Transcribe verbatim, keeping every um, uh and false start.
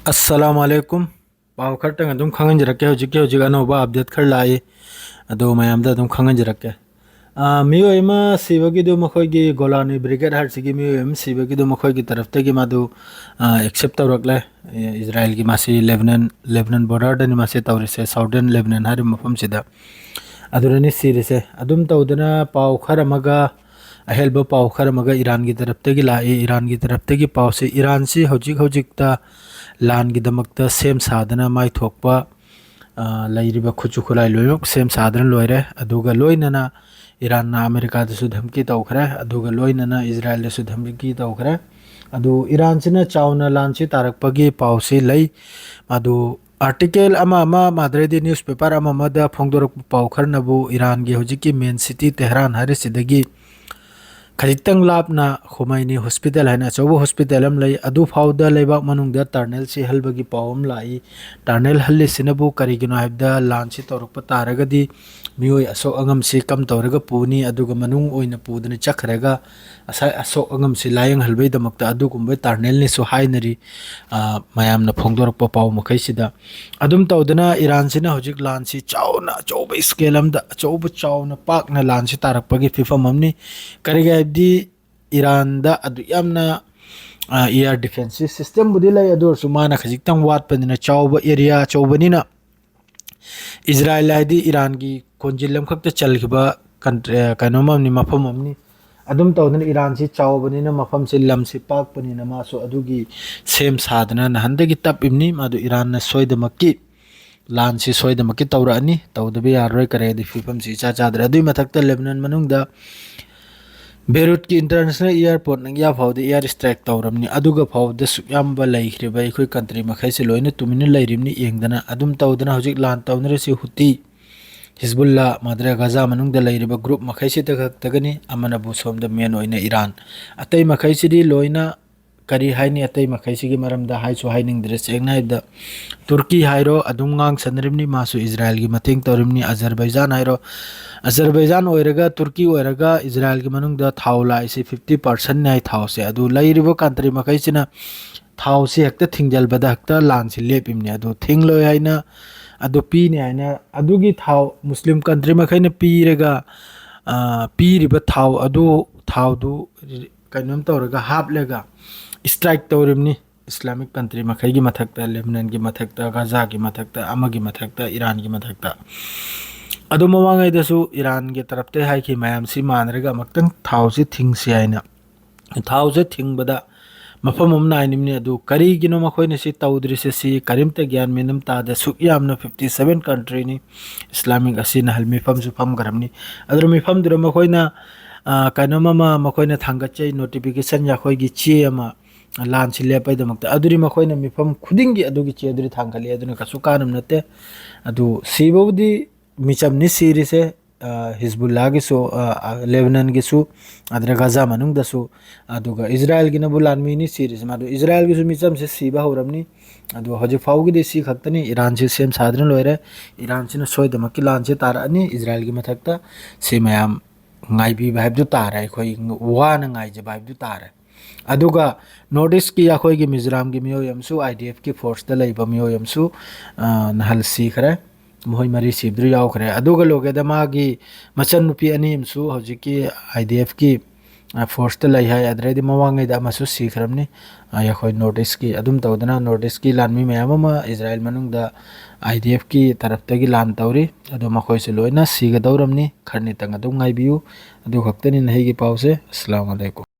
ꯑꯁꯂꯥꯃꯨ ꯑꯂꯩꯀꯨꯝ꯫ ꯄꯥꯎ ꯈꯔꯇꯪ ꯑꯗꯨꯝ ꯈꯪꯍꯟꯖꯔꯛꯀꯦ꯫ ꯍꯧꯖꯤꯛꯀꯤ ꯍꯧꯖꯤꯛ ꯑꯅꯧꯕ ꯑꯞꯗꯦꯠ ꯈꯔ ꯂꯥꯛꯏ, ꯑꯗꯨ ꯃꯌꯥꯝꯗ ꯑꯗꯨꯝ ꯈꯪꯍꯟꯖꯔꯛꯀꯦ꯫ ꯑ, ꯃꯤꯑꯣꯏ ꯑꯃ ꯁꯤꯕꯒꯤꯗꯨ ꯃꯈꯣꯏꯒꯤ ꯒꯣꯂꯥꯅꯤ ꯕ꯭ꯔꯤꯒꯦꯗ ꯍꯥꯏꯔꯤꯁꯤꯒꯤ ꯃꯤꯑꯣꯏ ꯑꯃ ꯁꯤꯕꯒꯤꯗꯨ ꯃꯈꯣꯏꯒꯤ ꯇꯔꯞꯇꯒꯤ ꯃꯥꯗꯨ, ꯑ, ꯑꯦꯛꯁꯦꯞ ꯇꯧꯔꯛꯂꯦ꯫ ꯑꯦ, ꯏꯖꯔꯥꯏꯜꯒꯤ ꯃꯥꯁꯤ ꯂꯦꯕꯅꯟ, ꯂꯦꯕꯅꯟ ꯕꯣꯔꯗꯔꯗꯅꯤ ꯃꯥꯁꯤ ꯇꯧꯔꯤꯁꯦ, ꯁꯥꯎꯗꯔꯟ ꯂꯦꯕꯅꯟ ꯍꯥꯏꯔꯤꯕ ꯃꯐꯝꯁꯤꯗ꯫ ꯑꯗꯨꯗꯅꯤ ꯁꯤꯔꯤꯁꯦ꯫ ꯑꯗꯨꯝ ꯇꯧꯗꯅ ꯄꯥꯎ ꯈꯔ ꯑꯃꯒ, ꯑꯍꯦꯟꯕ ꯄꯥꯎ ꯈꯔ ꯑꯃꯒ ꯏꯔꯥꯟꯒꯤ ꯇꯔꯞꯇꯒꯤ ꯂꯥꯛꯏ꯫ ꯏꯔꯥꯟꯒꯤ ꯇꯔꯞꯇꯒꯤ ꯄꯥꯎꯁꯤ, ꯏꯔꯥꯟꯁꯤ ꯍꯧꯖꯤꯛ ꯍꯧꯖꯤꯛꯇ ꯂꯥꯟꯒꯤꯗꯃꯛꯇ ꯁꯦꯝ ꯁꯥꯗꯅ ꯃꯥꯏꯊꯣꯛꯄ, ꯑ, ꯂꯩꯔꯤꯕ ꯈꯨꯠꯁꯨ ꯈꯨꯠꯂꯥꯏ ꯂꯣꯏꯅꯃꯛ ꯁꯦꯝ ꯁꯥꯗꯨꯅ ꯂꯣꯏꯔꯦ꯫ ꯑꯗꯨꯒ ꯂꯣꯏꯅꯅ ꯏꯔꯥꯟꯅ ꯑꯃꯦꯔꯤꯀꯥꯗꯁꯨ ꯙꯝꯀꯤ ꯇꯧꯈ꯭ꯔꯦ꯫ ꯑꯗꯨꯒ ꯂꯣꯏꯅꯅ ꯏꯖꯔꯥꯏꯜꯗꯁꯨ ꯙꯝꯀꯤ ꯇꯧꯈ꯭ꯔꯦ꯫ ꯑꯗꯨ ꯏꯔꯥꯟꯁꯤꯅ ꯆꯥꯎꯅ ꯂꯥꯟꯁꯤ ꯇꯥꯔꯛꯄꯒꯤ ꯄꯥꯎꯁꯤ ꯂꯩ꯫ ꯑꯗꯨ ꯑꯥꯔꯇꯤꯀꯜ ꯑꯃ ꯑꯃ, ꯃꯥꯗ꯭ꯔꯦꯗꯤ ꯅ꯭ꯌꯨꯁꯄꯦꯄꯔ ꯑꯃ ꯑꯃꯗ ꯐꯣꯡꯗꯣꯔꯛꯄ ꯄꯥꯎ ꯈꯔꯅꯕꯨ ꯏꯔꯥꯟꯒꯤ ꯍꯧꯖꯤꯛꯀꯤ ꯃꯦꯟ ꯁꯤꯇꯤ ꯇꯦꯍꯔꯥꯟ ꯍꯥꯏꯔꯤꯁꯤꯗꯒꯤ ꯈꯖꯤꯛꯇꯪ ꯂꯥꯞꯅ ꯈꯨꯃꯩꯅꯤ ꯍꯣꯁꯄꯤꯇꯥꯜ ꯍꯥꯏꯅ ꯑꯆꯧꯕ ꯍꯣꯁꯄꯤꯇꯥꯜ ꯑꯃ ꯂꯩ꯫ ꯑꯗꯨꯐꯥꯎꯗ ꯂꯩꯕꯥꯛ ꯃꯅꯨꯡꯗ ꯇꯔꯅꯦꯜ ꯁꯤꯍꯜꯕꯒꯤ ꯄꯥꯎ ꯑꯃ ꯂꯥꯛꯏ꯫ ꯇꯔꯅꯦꯜ ꯍꯜꯂꯤꯁꯤꯅꯕꯨ ꯀꯔꯤꯒꯤꯅꯣ ꯍꯥꯏꯕꯗ, ꯂꯥꯟꯁꯤ ꯇꯧꯔꯛꯄ ꯇꯥꯔꯒꯗꯤ ꯃꯤꯑꯣꯏ ꯑꯁꯣꯛ ꯑꯉꯝꯁꯤ ꯀꯝ ꯇꯧꯔꯒ ꯄꯨꯅꯤ, ꯑꯗꯨꯒ ꯃꯅꯨꯡ ꯑꯣꯏꯅ ꯄꯨꯗꯨꯅ ꯆꯠꯈ꯭ꯔꯒ ꯉꯁꯥꯏ ꯑꯁꯣꯛ ꯑꯉꯝꯁꯤ ꯂꯥꯏꯌꯦꯡꯍꯜꯕꯒꯤꯗꯃꯛꯇ ꯑꯗꯨꯒꯨꯝꯕ ꯇꯔꯅꯦꯜꯅꯤꯁꯨ ꯍꯥꯏꯅꯔꯤ, ꯑ, ꯃꯌꯥꯝꯅ ꯐꯣꯡꯗꯣꯔꯛꯄ ꯄꯥꯎ ꯃꯈꯩꯁꯤꯗ꯫ ꯑꯗꯨꯝ ꯇꯧꯗꯅ ꯏꯔꯥꯟꯁꯤꯅ ꯍꯧꯖꯤꯛ ꯂꯥꯟꯁꯤ ꯆꯥꯎꯅ, ꯑꯆꯧꯕ ꯁ꯭ꯀꯦꯜ ꯑꯃꯗ, ꯑꯆꯧꯕ ꯆꯥꯎꯅ ꯄꯥꯛꯅ ꯂꯥꯟꯁꯤ ꯇꯥꯔꯛꯄꯒꯤ ꯐꯤꯕꯝ ꯑꯃꯅꯤ꯫ ꯀꯔꯤꯒꯤ ꯍꯥꯏꯕꯗꯤ ꯏꯔꯥꯟꯗ ꯑꯗꯨ ꯌꯥꯝꯅ, ꯑ, ꯑꯦꯌꯔ ꯗꯤꯐꯦꯟꯁꯤꯞ ꯁꯤꯁꯇꯦꯝꯕꯨꯗꯤ ꯂꯩ, ꯑꯗꯨ ꯑꯣꯏꯔꯁꯨ ꯃꯥꯅ ꯈꯖꯤꯛꯇꯪ ꯋꯥꯠꯄꯅꯤꯅ, ꯆꯥꯎꯕ ꯑꯦꯔꯤꯌꯥ ꯑꯆꯧꯕꯅꯤꯅ, ꯏꯖꯔꯥꯏꯜ ꯍꯥꯏꯗꯤ ꯏꯔꯥꯟꯒꯤ ꯀꯣꯟꯖꯤꯜ ꯑꯃꯈꯛꯇ ꯆꯜꯈꯤꯕ ꯀꯟꯇ꯭ꯔꯤ, ꯀꯩꯅꯣꯝ ꯑꯃꯅꯤ, ꯃꯐꯝ ꯑꯃꯅꯤ꯫ ꯑꯗꯨꯝ ꯇꯧꯗꯅ ꯏꯔꯥꯟꯁꯤ ꯆꯥꯎꯕꯅꯤꯅ, ꯃꯐꯝꯁꯤ, ꯂꯝꯁꯤ ꯄꯥꯛꯄꯅꯤꯅ, ꯃꯥꯁꯨ ꯑꯗꯨꯒꯤ ꯁꯦꯝ ꯁꯥꯗꯅ ꯅꯍꯥꯟꯗꯒꯤ ꯇꯞꯄꯤꯕꯅꯤ꯫ ꯃꯥꯗꯨ ꯏꯔꯥꯟꯅ ꯁꯣꯏꯗꯃꯛꯀꯤ ꯂꯥꯟꯁꯤ ꯁꯣꯏꯗꯃꯛꯀꯤ ꯇꯧꯔꯛꯑꯅꯤ, ꯇꯧꯗꯕ ꯌꯥꯔꯔꯣꯏ꯫ ꯀꯔꯤꯒꯤ ꯐꯤꯕꯝꯁꯤ ꯏꯆꯥ ꯆꯥꯗ꯭ꯔꯦ꯫ ꯑꯗꯨꯒꯤ ꯃꯊꯛꯇ ꯂꯦꯕꯅꯟ ꯃꯅꯨꯡꯗ ꯕꯦꯔꯨꯠꯀꯤ ꯏꯟꯇꯔꯅꯦꯁꯅꯦꯜ ꯑꯦꯌꯥꯔꯄꯣꯔꯠ ꯅꯪꯌꯥ ꯐꯥꯎꯗ ꯑꯦꯌꯥꯔ ꯁ꯭ꯇ꯭ꯔꯥꯏꯛ ꯇꯧꯔꯝꯅꯤ꯫ ꯑꯗꯨꯒ ꯐꯥꯎꯕꯗ ꯁꯨꯛ ꯌꯥꯝꯕ ꯂꯩꯈ꯭ꯔꯤꯕ ꯑꯩꯈꯣꯏ ꯀꯟꯇ꯭ꯔꯤ ꯃꯈꯩꯁꯤ ꯂꯣꯏꯅ ꯇꯨꯃꯤꯟꯅ ꯂꯩꯔꯤꯕꯅꯤ ꯌꯦꯡꯗꯅ꯫ ꯑꯗꯨꯝ ꯇꯧꯗꯅ ꯍꯧꯖꯤꯛ ꯂꯥꯟ ꯇꯧꯅꯔꯤꯁꯤ ꯍꯨꯇꯤ, ꯍꯤꯖꯕꯨꯜꯂꯥ, ꯃꯥꯗ꯭ꯔꯦ ꯒꯖꯥ ꯃꯅꯨꯡꯗ ꯂꯩꯔꯤꯕ ꯒ꯭ꯔꯨꯞ ꯃꯈꯩꯁꯤꯗ ꯈꯛꯇꯒꯅꯤ꯫ ꯑꯃꯅꯕꯨ ꯁꯣꯝꯗ ꯃꯦꯟ ꯑꯣꯏꯅ ꯏꯔꯥꯟ, ꯑꯇꯩ ꯃꯈꯩꯁꯤꯗꯤ ꯂꯣꯏꯅ ꯀꯔꯤ ꯍꯥꯏꯅꯤ, ꯑꯇꯩ ꯃꯈꯩꯁꯤꯒꯤ ꯃꯔꯝꯗ ꯍꯥꯏꯁꯨ ꯍꯥꯏꯅꯤꯡꯗ꯭ꯔꯦ꯫ ꯁꯦꯡꯅ ꯍꯥꯏꯕꯗ, ꯇꯨꯔꯀꯤ ꯍꯥꯏꯔꯣ, ꯑꯗꯨꯝ ꯉꯥꯡꯁꯟꯅꯔꯤꯕꯅꯤ, ꯃꯥꯁꯨ ꯏꯖꯔꯥꯏꯜꯒꯤ ꯃꯇꯦꯡ ꯇꯧꯔꯤꯕꯅꯤ꯫ ꯑꯖꯔꯕꯩꯖꯥꯟ ꯍꯥꯏꯔꯣ, ꯑꯖꯔꯕꯩꯖꯥꯟ ꯑꯣꯏꯔꯒ, ꯇꯨꯔꯀꯤ ꯑꯣꯏꯔꯒ, ꯏꯖꯔꯥꯏꯜꯒꯤ ꯃꯅꯨꯡꯗ ꯊꯥꯎ ꯂꯥꯛꯏꯁꯤ ꯐꯤꯐꯇꯤ ꯄꯥꯔꯁꯦꯟꯅꯤ ꯍꯥꯏ ꯊꯥꯎꯁꯦ꯫ ꯑꯗꯨ ꯂꯩꯔꯤꯕ ꯀꯟꯇ꯭ꯔꯤ ꯃꯈꯩꯁꯤꯅ ꯊꯥꯎꯁꯤ ꯍꯦꯛꯇ ꯊꯤꯡꯖꯤꯜꯕꯗ ꯍꯦꯛꯇ ꯂꯥꯟꯁꯤ ꯂꯦꯞꯄꯤꯕꯅꯤ꯫ ꯑꯗꯨ ꯊꯤꯡꯂꯣꯏ ꯍꯥꯏꯅ, ꯑꯗꯨ ꯄꯤꯅꯤ ꯍꯥꯏꯅ, ꯑꯗꯨꯒꯤ ꯊꯥꯎ ꯃꯨꯁꯂꯤꯝ ꯀꯟꯇ꯭ꯔꯤ ꯃꯈꯩꯅ ꯄꯤꯔꯒ, ꯑ, ꯄꯤꯔꯤꯕ ꯊꯥꯎ ꯑꯗꯨ, ꯊꯥꯎꯗꯨ ꯀꯩꯅꯣꯝ ꯇꯧꯔꯒ ꯍꯥꯞꯂꯒ ꯏꯁꯇ꯭ꯔꯥꯏꯛ ꯇꯧꯔꯤꯕꯅꯤ꯫ ꯏꯁꯂꯥꯃꯤꯛ ꯀꯟꯇ꯭ꯔꯤ ꯃꯈꯩꯒꯤ ꯃꯊꯛꯇ, ꯂꯦꯕꯅꯟꯒꯤ ꯃꯊꯛꯇ, ꯒꯥꯖꯥꯒꯤ ꯃꯊꯛꯇ, ꯑꯃꯒꯤ ꯃꯊꯛꯇ, ꯏꯔꯥꯟꯒꯤ ꯃꯊꯛꯇ꯫ ꯑꯗꯨ ꯃꯃꯥꯡꯉꯩꯗꯁꯨ ꯏꯔꯥꯟꯒꯤ ꯇꯔꯞꯇ ꯍꯥꯏꯈꯤ ꯃꯌꯥꯝꯁꯤ ꯃꯥꯟꯅꯔꯒ ꯑꯃꯨꯛꯇꯪ ꯊꯥꯎꯁꯤ ꯊꯤꯡꯁꯤ ꯍꯥꯏꯅ꯫ ꯊꯥꯎꯁꯦ ꯊꯤꯡꯕꯗ ꯃꯐꯝ ꯑꯃ ꯅꯥꯏꯅꯤꯡꯅꯤ꯫ ꯑꯗꯨ ꯀꯔꯤꯒꯤꯅꯣ ꯃꯈꯣꯏꯅ ꯁꯤ ꯇꯧꯗ꯭ꯔꯤꯁꯦ? ꯁꯤ ꯀꯔꯤꯝꯇ ꯒ꯭ꯌꯥꯟ ꯃꯦꯟ ꯑꯃ ꯇꯥꯗꯦ꯫ ꯁꯨꯛ ꯌꯥꯝꯅ fifty seven countryꯅꯤ ꯏꯁꯂꯥꯃꯤꯛ ꯑꯁꯤꯅ ꯍꯜ ꯃꯤꯐꯝꯁꯨ ꯐꯝꯈ꯭ꯔꯕꯅꯤ꯫ ꯑꯗꯨꯅ ꯃꯤꯐꯝꯗꯨꯗ ꯃꯈꯣꯏꯅ, ꯑ, ꯀꯩꯅꯣꯝ ꯑꯃ ꯃꯈꯣꯏꯅ ꯊꯥꯡꯒꯠꯆꯩ, notification, ꯑꯩꯈꯣꯏꯒꯤ ꯆꯦ ꯑꯃ, ꯂꯥꯟꯁꯤ ꯂꯦꯞꯄꯩꯗꯃꯛꯇ꯫ ꯑꯗꯨꯗꯤ ꯃꯈꯣꯏꯅ ꯃꯤꯐꯝ ꯈꯨꯗꯤꯡꯒꯤ ꯑꯗꯨꯒꯤ ꯆꯦ ꯑꯗꯨꯗꯤ ꯊꯥꯡꯒꯠꯂꯤ꯫ ꯑꯗꯨꯅ ꯀꯩꯁꯨ ꯀꯥꯟꯅꯕ ꯅꯠꯇꯦ꯫ ꯑꯗꯨ ꯁꯤꯕꯕꯨꯗꯤ ꯃꯤꯆꯝꯅꯤ ꯁꯤꯔꯤꯁꯦ, ꯑ, ꯍꯤꯖꯕꯨꯜꯂꯥꯒꯤꯁꯨ, ꯑ, ꯑ, ꯂꯦꯕꯅꯟꯒꯤꯁꯨ, ꯑꯗꯨꯗ ꯒꯥꯖꯥ ꯃꯅꯨꯡꯗꯁꯨ, ꯑꯗꯨꯒ ꯏꯖꯔꯥꯏꯜꯒꯤꯅꯕꯨ ꯂꯥꯟꯃꯤꯅꯤ ꯁꯤꯔꯤꯁꯦ꯫ ꯃꯥꯗꯨ ꯏꯖꯔꯥꯏꯜꯒꯤꯁꯨ ꯃꯤꯆꯝꯁꯦ ꯁꯤꯕ ꯍꯧꯔꯝꯅꯤ꯫ ꯑꯗꯨ ꯍꯧꯖꯤꯛ ꯐꯥꯎꯒꯤꯗꯤ ꯁꯤ ꯈꯛꯇꯅꯤ꯫ ꯏꯔꯥꯟꯁꯤ ꯁꯦꯝ ꯁꯥꯗꯨꯅ ꯂꯣꯏꯔꯦ꯫ ꯏꯔꯥꯟꯁꯤꯅ ꯁꯣꯏꯗꯃꯛꯀꯤ ꯂꯥꯟꯁꯦ ꯇꯥꯔꯛꯑꯅꯤ ꯏꯖꯔꯥꯏꯜꯒꯤ ꯃꯊꯛꯇ꯫ ꯁꯤ ꯃꯌꯥꯝ ꯉꯥꯏꯕꯤꯕ ꯍꯥꯏꯕꯗꯨ ꯇꯥꯔꯦ, ꯑꯩꯈꯣꯏ ꯋꯥꯅ ꯉꯥꯏꯖꯕ ꯍꯥꯏꯕꯗꯨ ꯇꯥꯔꯦ꯫ ꯑꯗꯨꯒ ꯅꯣꯔꯠ ꯏꯁꯀꯤ ꯑꯩꯈꯣꯏꯒꯤ ꯃꯤꯖꯣꯔꯥꯝꯒꯤ ꯃꯤꯑꯣꯏ ꯑꯃꯁꯨ, ꯑꯥꯏ ꯗꯤ ꯑꯦꯐꯀꯤ ꯐꯣꯔꯁꯇ ꯂꯩꯕ ꯃꯤꯑꯣꯏ ꯑꯃꯁꯨ, ꯑ, ꯅꯍꯥꯟ ꯁꯤꯈ꯭ꯔꯦ꯫ ꯃꯈꯣꯏ ꯃꯔꯤ ꯁꯤꯕꯗꯨ ꯌꯥꯎꯈ꯭ꯔꯦ꯫ ꯑꯗꯨꯒ ꯂꯣꯏꯒꯦꯗ ꯃꯥꯒꯤ ꯃꯆꯟꯅꯨꯄꯤ ꯑꯅꯤ ꯑꯃꯁꯨ ꯍꯧꯖꯤꯛꯀꯤ ꯑꯥꯏ ꯗꯤ ꯑꯦꯐꯀꯤ, ꯑ, ꯐꯣꯔꯁꯇ ꯂꯩ ꯍꯥꯏ꯫ ꯑꯗꯨꯗꯩꯗꯤ ꯃꯃꯥꯡꯉꯩꯗ ꯑꯃꯁꯨ ꯁꯤꯈ꯭ꯔꯕꯅꯤ꯫ ꯑ, ꯑꯩꯈꯣꯏ ꯅꯣꯔꯠ ꯏꯁꯀꯤ ꯑꯗꯨꯝ ꯇꯧꯗꯅ ꯅꯣꯔꯠ ꯏꯁꯀꯤ ꯂꯥꯟꯃꯤ ꯃꯌꯥꯝ ꯑꯃ ꯏꯖꯔꯥꯏꯜ ꯃꯅꯨꯡꯗ ꯑꯥꯏ ꯗꯤ ꯑꯦꯐꯀꯤ ꯇꯔꯞꯇꯒꯤ ꯂꯥꯟ ꯇꯧꯔꯤ꯫ ꯑꯗꯣ ꯃꯈꯣꯏꯁꯨ ꯂꯣꯏꯅ ꯁꯤꯒꯗꯧꯔꯝꯅꯤ꯫ ꯈꯔ ꯅꯤꯇꯪ ꯑꯗꯨꯝ ꯉꯥꯏꯕꯤꯌꯨ꯫ ꯑꯗꯨ ꯈꯛꯇꯅꯤ ꯅꯍꯩꯒꯤ ꯄꯥꯎꯁꯦ꯫ ꯑꯁꯂꯥꯃꯨ ꯑꯂꯩꯀꯨꯝ꯫